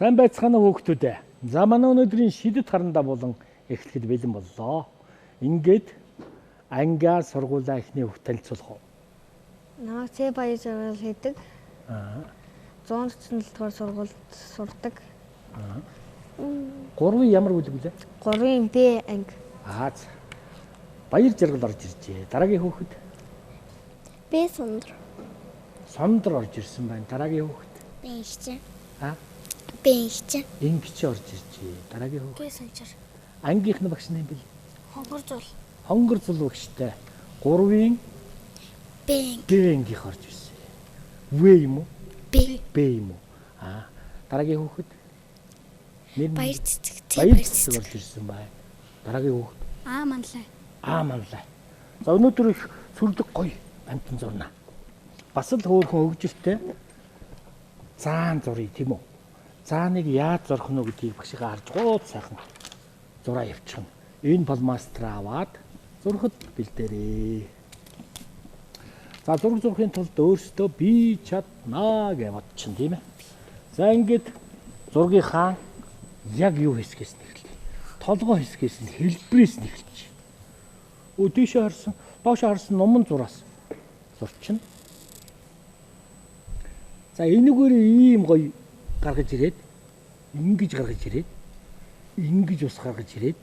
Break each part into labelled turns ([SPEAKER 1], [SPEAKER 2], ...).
[SPEAKER 1] Сайн байцгаана уу хүүхдүүд ээ. За манай өнөөдрийн шидэт харандаа болон эхлэхэд бэлэн боллоо. Ингээд ангиа сургуулаа эхний хүүхд танилцуулах уу?
[SPEAKER 2] Намайг Цэ Баяр Жаргал гэдэг. 147 дугаар сургуульд сурдаг.
[SPEAKER 1] Гурвын ямар бүлэг билээ?
[SPEAKER 2] 3-ын Б анги.
[SPEAKER 1] Аа. Баяр Жаргал орж иржээ. Дараагийн хүүхэд?
[SPEAKER 3] Б Сундар.
[SPEAKER 1] Сундар орж ирсэн байна. Дараагийн хүүхэд?
[SPEAKER 3] Б Ингэч.
[SPEAKER 1] Аа.
[SPEAKER 3] Б Ингэч.
[SPEAKER 1] Ингэч орж иржээ. Дараагийн хүүхэд?
[SPEAKER 3] Г Санчар.
[SPEAKER 1] Ангийнх нь багш нь юм бэл?
[SPEAKER 3] Хонгор зул.
[SPEAKER 1] Хонгор зул багштай. 3-ын
[SPEAKER 3] Б анги.
[SPEAKER 1] Б ангийнх орж ирсэн. В юм уу?
[SPEAKER 3] Б.
[SPEAKER 1] Б юм уу? Аа. Дараагийн хүүхэд? Нэр нь?
[SPEAKER 3] Баяр цэцэг. Ц
[SPEAKER 1] Баяр цэцэг орж ирсэн байна. Дараагийн хүүхэд?
[SPEAKER 3] Аа манлай.
[SPEAKER 1] Аа манлай. За өнөөдөр их сүрлэг гоё амтан зурна. Бас л хөөрхөн хөгжилтэй заан зуръя тийм үү? Зааныг яаж зурх нь гэдгийг багшигаа харж гоод сайхан зураа явчихна. Энэ фломастер аваад зурхад бэлдээрээ. За зураг зурхын тулд өөрсдөө би чаднаа гэж бодчихно тийм ээ. За ингээд зургийнхаа яг юу хэсгээс нь эхэлнэ. Толгой хэсгээс нь хэлбэрээс нь эхэлж. Дээшээ харсан, доошоо харсан номон зураас зурчихна. За энэгээр ийм гоё гаргаж ирээд, ингэж гаргаж ирээд, ингэж ус гаргаж ирээд,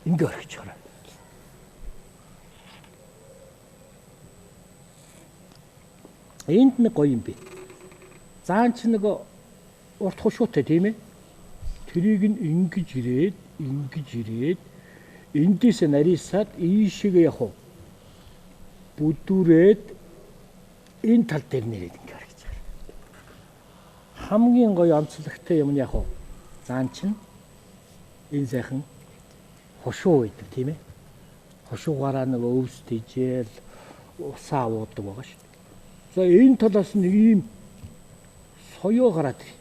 [SPEAKER 1] ингэ орхиж хараа. Энд нэг гоё юм би. Заан чи нэг урт хушуутай тийм ээ. Тэрийг нь ингэж ирээд, ингэж ирээд, эндээс нарийсаад ийшээгээ явах уу? Бүдүүрээд энэ тал дээр нэрээд ингэ харагдаж байгаа. Хамгийн гоё онцлогтой юм нь яг уу? Заан чинь энэ сайхан хушуу байдаг тийм ээ. Хушуугаараа нэг өвс тэжээл усаа уудаг байгаа шүү. За энэ талаас нь ийм соёо гараад ирээ.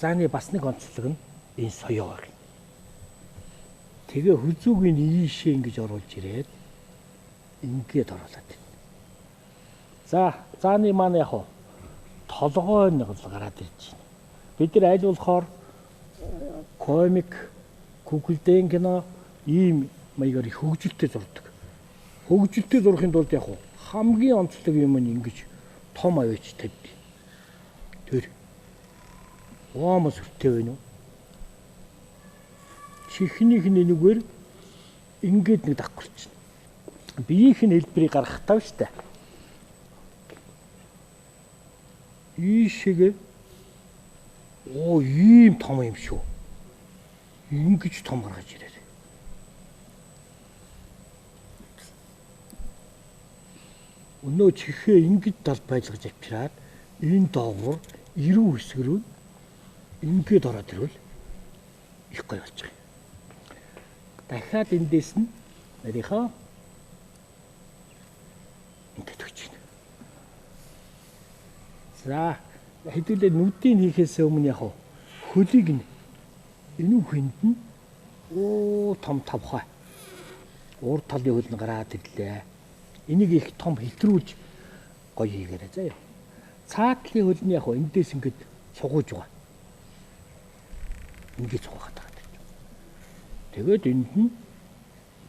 [SPEAKER 1] Зааны бас нэг онцлог нь энэ соёо баг. Тэгээ хүзүүг нь ийшээ ингэж оруулж ирээд ингээд оруулаад байна. За зааны маань яг толгой нэг л гараад ирж байна. Бид нар аль болохоор комик, Google-дэн кино ийм маягаар их хөгжилтэй зурдаг. Хөгжилтэй зурхын тулд яг хамгийн онцлог юм нь ингэж том аваач тавьд. Тэр уамас сүртэй байна уу? Чихнийх нь энэгээр ингээд нэг давхарчна. Биеийнх нь хэлбэрийг гаргах тав штэ. Ийшээгээ оо ийм том юм шүү. Ингэж том гаргаж ирээ. Өнөө чихээ ингэж далбайлгаж авчираад энэ доогуур эрүү хэсэг рүү ингээд ороод ирвэл их гоё болж байгаа. Дахиад эндээс нь нарийнхаа ингээд өгч байна. За хэдүүлээ нүдийг хийхээс өмнө яг хөлийг нь энэ хүнд нь оо том тавхай урд талын хөл нь гараад ирлээ. Энийг их том хэтрүүлж гоё хийгээрэй заяа. Цаатлын хөл нь яг эндээс ингээд сугууж байгаа. Ингээд суугаад байгаа. Тэгээд энд нь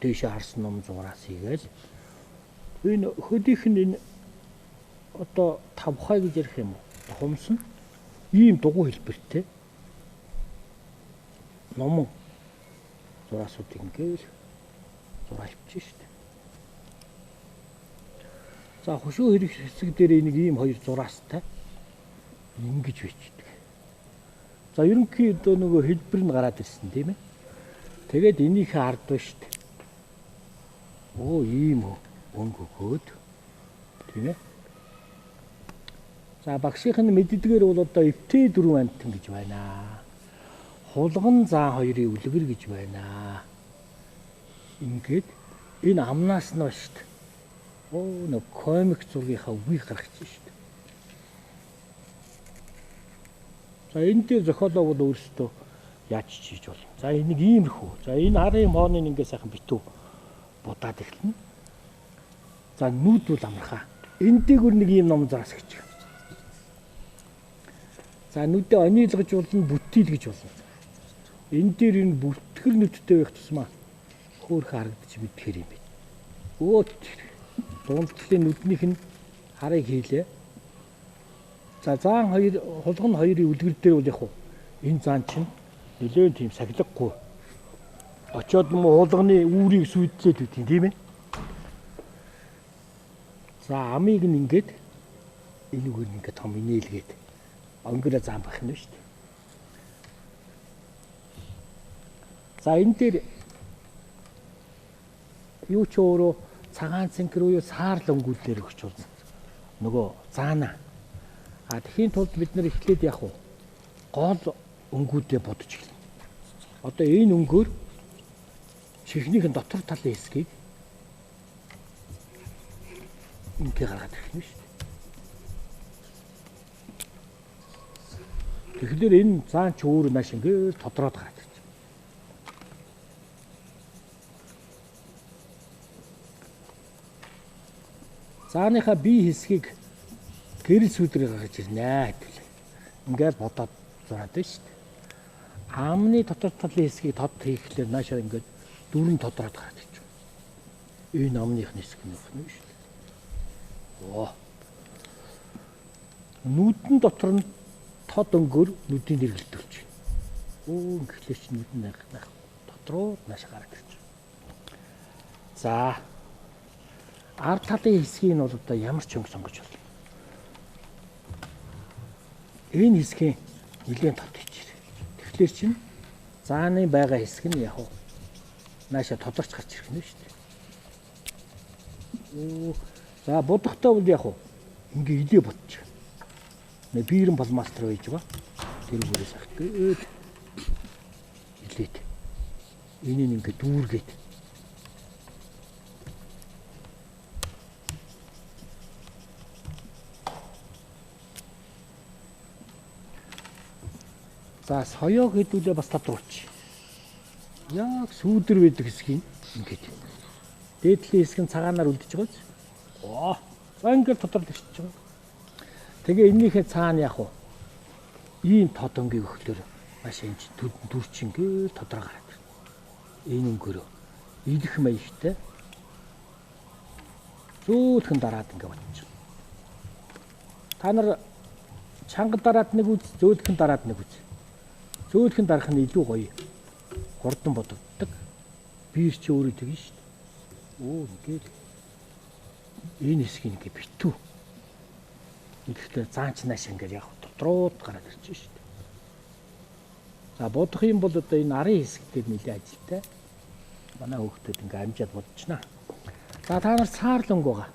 [SPEAKER 1] дээшээ харсан ном зураас хийгээл энэ хөлийнх нь энэ одоо тавхай гэж ярих юм уу? Хумс нь ийм дугуй хэлбэртэй номон зураасууд ингээд зураа хөвчих шүү дээ. За хошуу хэрэг хэсэг дээр энийг ийм хоёр зураастай ингэж бичдэг. За ерөнхийдөө нөгөө хэлбэр нь гараад ирсэн тийм ээ. Тэгээд энийхээ ард байна шүү дээ. Оо ийм өнгө өгөөд тийм ээ. За багшийнх нь мэддгээр бол одоо эвтэй дөрвөн амтан гэж байна. Хулган заа хоёрын үлгэр гэж байна. Ингээд энэ амнаас нь байна шүү дээ. Оо нэг комик зургийнхаа үгийг гаргаж шүү дээ. За энэ дээр зохиолоо бол өөрсдөө яаж хийж болно. За энийг иймэрхүү. За энэ харын фоныг ингээд сайхан битүү будаад эхэлнэ. За нүд бол амархаа. Энэ дээгүр нэг ийм ном зураас гэж. За нүдээ онийлгож болно, бүтийл гэж болно. Энэ дээр энэ бүртгэр нүдтэй байх тусмаа хөөх харагдаж мэдхээр юм байна. Өө дунд талын нүднийх нь харыг хийлээ. За заан хоёр хулган хоёрын үлгэр дээр бол яг энэ заан чинь нэлээд тийм сахилгагүй. Очоод юм хулганы үүрийг сүйдлээд үт юм тийм ээ. За амыг нь ингээд энэгээр ингээд том инээлгээд өнгөрөө заан байх нь шүү дээ. За энэ дээр юу ч өөрөө цагаан цэнхэр буюу саарл өнгүүдээр өгч болно. Нөгөө заана. А тэхийн тулд бид нар эхлээд яг уу гол өнгүүдээ бодож эхэлнэ. Одоо энэ өнгөөр чихнийхэн дотор талын хэсгийг ингээ гаргаад ирэх нь шүү дээ. Тэгэхээр энэ заан ч өөр нааш ингээ тодроод гараад ирж. Зааныхаа бие хэсгийг гэрэл сүдрийг гаргаж ирнэ гэвэл ингээл бодоод зураад байна шүү дээ. Амны дотор талын хэсгийг тод хийхлээр наашаа ингээд дөрөн тодроод гараад ирж байна. Энэ амных хэсэг нь байна шүү дээ. Оо. Нүдэн дотор нь тод өнгөөр нүдийн дэргэлдүүлж байна. Өө ингээхлээр чи нүдэн найх дотроо нааш гараад ирж байна. За ард талын хэсгийг нь бол одоо ямар ч өнгө сонгож болно. Энэ хэсгийн нэлээд тод хийчихэр. Тэгэхээр чинь зааны байгаа хэсэг нь яг нааша тодорч гарч ирэх нь шүү дээ. Өө за бодохдоо бол яг ингээ илээ бодчих. Нэ биерэн пломастер байж байгаа. Тэр үгээрээ сахиад илээд. Энийг ингээ дүүргээд. За соёо хэдүүлээ бас тодруулчих. Яг сүүдэр байдаг хэсгийг ингээд. Дээд талын хэсэг нь цагаанаар үлдэж байгаа биз? Оо, за ингээд тодорч ирчихэж байгаа. Тэгээ эннийхээ цаана яг уу ийм тод өнгийг өгөхлөөр маш энэ дүр чинь ингээд тодроо гараад ирнэ. Энэ өнгөрөө идэх маягтай зөөлхөн дараад ингээд бодчих. Та нар чанга дараад нэг үз, зөөлхөн дараад нэг үз. Зөөлхөн дарах нь илүү гоё. Хурдан бодогддог. Биер чи өөрөө тэгнэ шүү дээ. Өө ингээд энэ хэсгийг ингээд битүү. Тэгэхдээ заанч нааш ингээд яг дотрууд гараад ирж шүү дээ. За бодох юм бол одоо энэ арын хэсэг дээр нэлээд ажилтай. Манай хүүхдүүд ингээд амжаад бодчихнаа. За та нар саарл өнгө байгаа.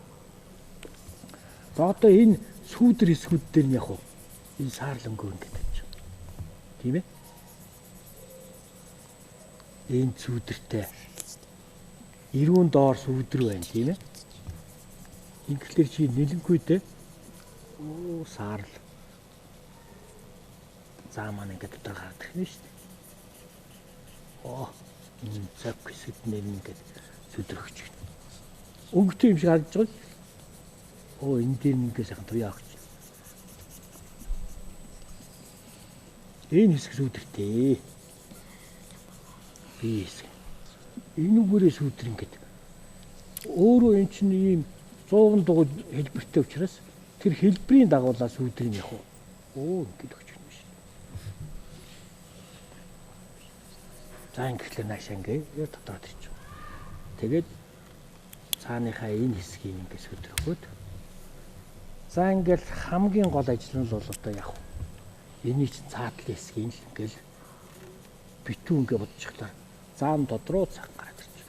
[SPEAKER 1] За одоо энэ сүүдэр хэсгүүд дээр нь яг уу энэ саарл өнгө ингээд тавьчих. Тийм ээ? Энэ сүүдэртэй эрүүн доор сүүдэр байна тийм ээ. Ингэлээр чи нэлэнхүйдээ оо саарл заа маань ингээд дотор гардаг нь шүү дээ. Оо энэ цаг хэсэгт нэр ингээд сүүдрөгч. Өнгөтэй юм шиг харагдаж байгаа. Оо энэ дээр ингээд сайхан туяа өгч. Энэ хэсэг сүүдэртэй. Би хэсэг. Энэ үгээрээ сүүдэр ингээд өөрөө эн чинь ийм 100 дугуй хэлбэртэй учраас тэр хэлбэрийн дагуулаа сүүдрийн яг уу. Оо ингээд өгч юм шиг. За ингэхлээр наашаа ингээд дотроод ирчих. Тэгээд цааныхаа энэ хэсгийг ингээд сүүдрөхөд. За ингээд хамгийн гол ажил нь бол одоо яг уу. Эний чинь цаатлын хэсгийг л ингээд битүү ингээд бодчихлаа. Заан дотроо цаг гараад ирчих.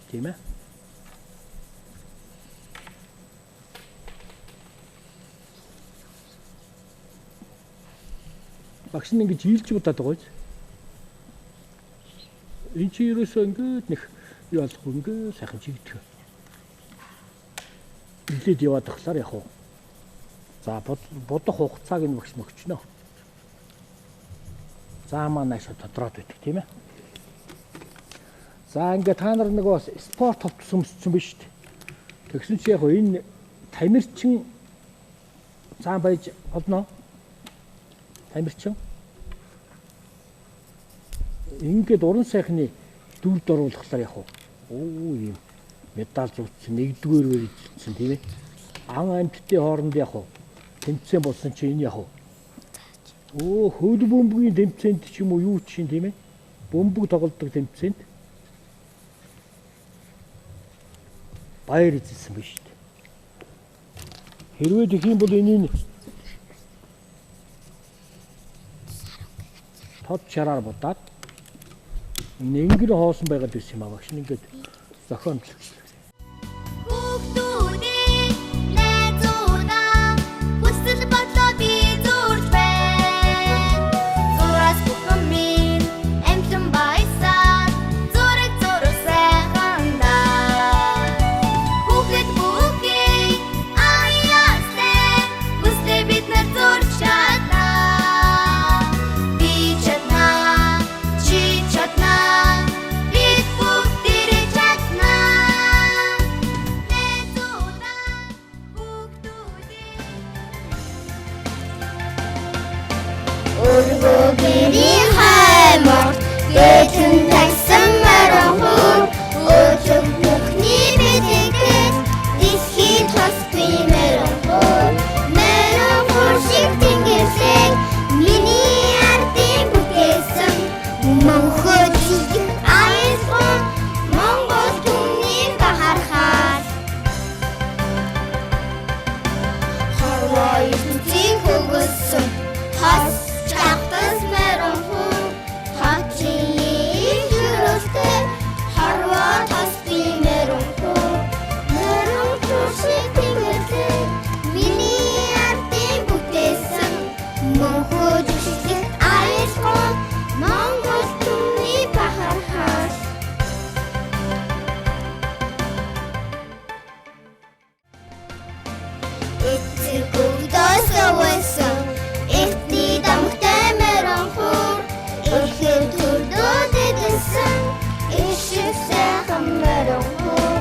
[SPEAKER 1] Тийм ээ? Багш нь ингэж ийлж удаад байгаа биз? Энд чи ерөөсөө ингээд нэг юу болохгүй ингээд сайхан чигдэх. Илээд яваад тахлаар яг уу. За бодох хугацааг нь багш нөгчнө. За маа наашаа тодроод байдаг тийм ээ. За ингээд та нар нөгөө спорт хувцас өмссөн биш үү? Тэгсэн чи яг энэ тамирчин Цаан баяж олно. Тамирчин. Ингээд уран сайхны дүрд оруулахлаар яг уу ийм медаль зурцсан нэгдүгээр үеэр эзэлсэн тийм ээ. Ан амьтдын хооронд яг тэмцээн болсон чи энэ яг өө хөл бөмбөгийн тэмцээнд ч юм уу юу ч юм тийм ээ. Бөмбөг тоглодог тэмцээнд баяр эзэлсэн биш үү? Хэрвээ тэгэх юм бол энийг тод чараар будаад нэнгэр хоосон байгаад байсан юм аа багш нь ингээд зохиомжлогч.
[SPEAKER 4] Хүүхдүүдээ найзуудаа хүсэл бодлоо би зурж байна. Зураас бүхэн минь амьтан баясаар зураг зураг сайхан даа. Хүүхэд бүхий аяастай хүслээ бид нар зурж чаднаа. Би чаднаа, чи чаднаа, бид бүгдээрээ чаднаа. Найзуудаа хүүхдүүдээ.
[SPEAKER 3] Өргөгэрийн хаймарт гэлэн тагсан морин хөр өчөг бүхний бэлэгдэл дэлхий тосгүй морин хөр морин хөр шиг тэнгэрлэг миний ардын бүтээсэн мөнхөд жилдэх аялал Монгол түмний бахархал хорвоо ертөнцийн хөгөлсөн хос чагтас морин хүү хотын их хөрөлтэй хорвоо тосгүй морин хүү морин хүү шиг тэнгэрлэг миний ардын бүтээсэн мөнхөд жилдэх аялал Монгол түмний бахархал. Эцэг өвдөөс өвсөн эхний дамгтай морин хуур эхээр төрдөө дэдсэн их шиг сайхан морин хуур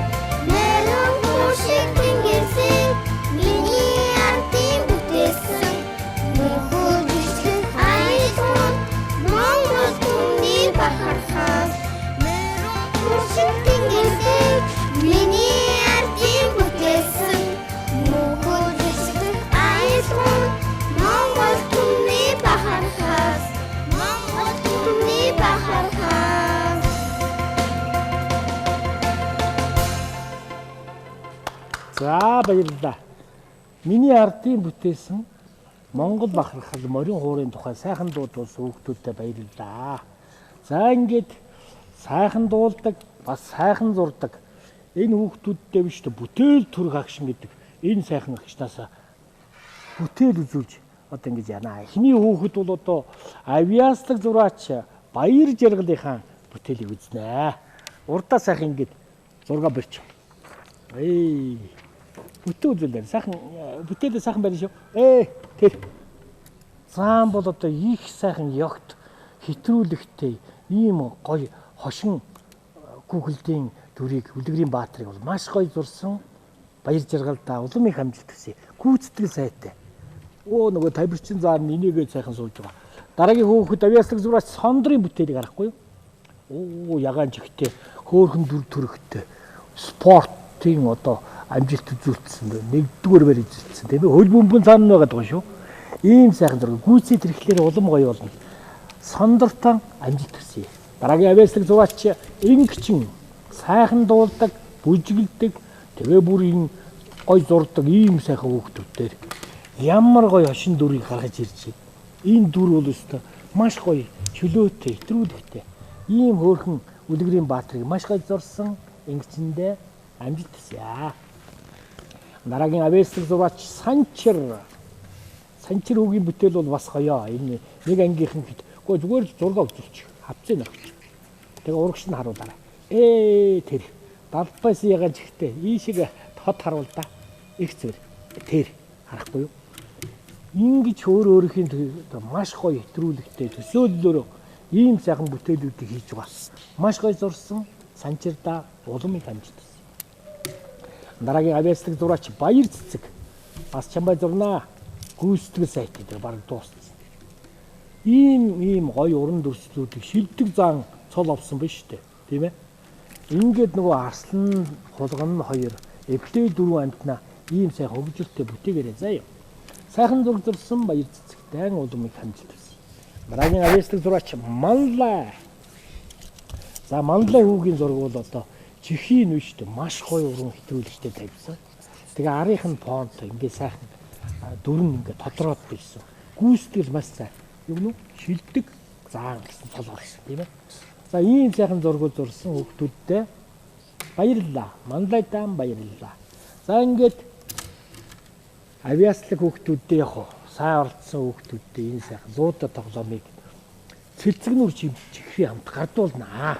[SPEAKER 3] морин хуур шиг тэнгэрлэг миний ардын бүтээсэн мөнхөд бичлэх аялал Монгол түмний бахархал морин хуур шиг тэнгэрлэг миний ардын бүтээсэн мөнхөд бичлэх аялал Монгол түмний бахархал Монгол түмний бахархал.
[SPEAKER 1] За баярлалаа. Миний ардын бүтээсэн Монгол бахархал морин хуурын тухай сайхан дуу дуулсан хүүхдүүдтэй баярлалаа. За ингээд сайхан дуулдаг, бас сайхан зурдаг энэ хүүхдүүдтэй биш үү бүтээл төрөх агшин гэдэг энэ сайхан агшнаасаа бүтээл үзүүлж одоо ингэж яана. Эхний хүүхэд бол одоо авиаслаг зураач Баяр жаргалынхаа бүтээлийг үзнэ. Урдаа сайхан ингэж зураг барьчих. Эй. Бүтээ үзүүлээ. Сайхан бүтээлээ сайхан барина шүү. Тэр. Заан бол одоо их сайхан ёгт хэтрүүлэгтэй ийм гоё хошин Google-ийн дүрийг Үлгэрийн баатрыг бол маш гоё зурсан. Баяр жаргалдаа улам их амжилт хүсье. Гүйцэтгэл сайтай. Өө нөгөө тамирчин заар нь энийгээ сайхан сууж байгаа. Дараагийн хүүхэд авиаслаг зураач сондрын бүтээлийг харахгүй юу? Оо ягаан чигтэй хөөхөн дүр төрхтэй спортын одоо амжилт үзүүлсэн нэгдүгээр байр эзэлсэн тийм ээ хөл бөмбөн цаана нь байгаад байгаа шүү. Ийм сайхан зураг гүйцэд ирэхлээр улам гоё болно. Сондортон амжилт хүсье. Дараагийн авиаслаг зураач ингэчин сайхан дуулдаг, бүжиглдэг, тэгээ бүр ийм гоё зурдаг ийм сайхан хүүхдүүдээр ямар гоё хошин дүрийг гаргаж ирж байна. Энэ дүр бол өстой маш гоё чөлөөтэй, хэтрүүлэгтэй. Ийм хөөрхөн Үлгэрийн баатрыг маш гоё зурсан ингэчэндээ амжилт хүсье. Дараагийн авиаслаг зураач Санчир. Санчир хүүгийн бүтээл бол бас гоё. Энэ нэг ангийнхан хэд. Гэхдээ зүгээр л зураг үзүүлчих. Хавцыг нөхчих. Тэгээ урагш нь харуулаарай. Тэр далбайс ягаан чихтэй ийшээ тод харуул да. Их зүр. Тэр харахгүй юу? Ингэж өөр өөрхийн маш гоё хэтрүүлэгтэй төсөөллөөрөө ийм сайхан бүтээлүүдийг хийж байгаа. Маш гоё зурсан Санчирдаа улам их амжилт хүсье. Дараагийн авиаслаг зураач Баяр цэцэг. Бас чамбай зурнаа. Гүйцэтгэл сайт гэдэг бараг дууссан. Ийм гоё уран дүрслүүдийг шилдэг зан цол авсан биш үү? Тийм ээ. Ингээд нөгөө арслан хулган хоёр эвлээ дөрвөн амтнаа ийм сайхан хөгжилтэй бүтээгээрэй заяа. Сайхан зураг зурсан баяр цэцэгтэй улам их амжилт хүсье. Дараагийн авьяаслаг зураач Манлай. За Манлай хүүгийн зураг бол одоо чихийн үе шүү дээ. Маш гоё уран хэтрүүлэгчтэй тавьсан. Тэгээ арынх нь фонт ингээд сайхан дүр нь ингээд тодроод байсан. Гүйцэтгэл маш сайн. Юу нү? Шилдэг заан гэсэн цол орсон тийм ээ. За ийм сайхан зургууд зурсан хүүхдүүдтэй баярлалаа. Манлайдаа баярлалаа. За ингээд авьяаслаг хүүхдүүдтэй яг уу сайн оролцсон хүүхдүүдтэй энэ сайхан луудаа тоглоомыг цэлцэгнүр чихрийн хамт гардуулнаа.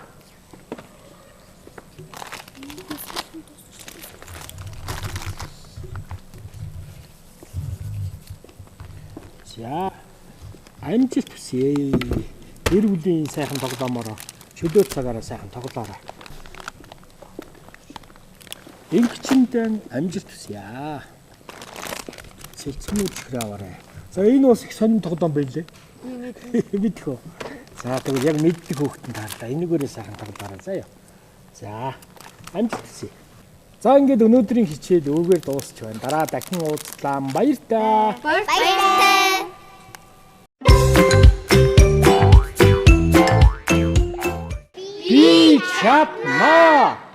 [SPEAKER 1] За амжилт хүсье. Гэр бүлийн сайхан тоглоомороо чөлөө цагаараа сайхан тоглоорой. Ингэчэндээ амжилт хүсье. Цэлцгнүү чихрээ аваарай. За энэ бас их сонин тоглоом байлээ. Мэдэх үү. За тэгвэл яг мэддэг хүүхдэн таарлаа. Энэгээрээ сайхан тоглоорой заяа. За амжилт хүсье. За ингээд өнөөдрийн хичээл үүгээр дуусч байна. Дараа дахин уулзлаа. Баяртай.
[SPEAKER 3] Баяртай.
[SPEAKER 1] Би чаднаа.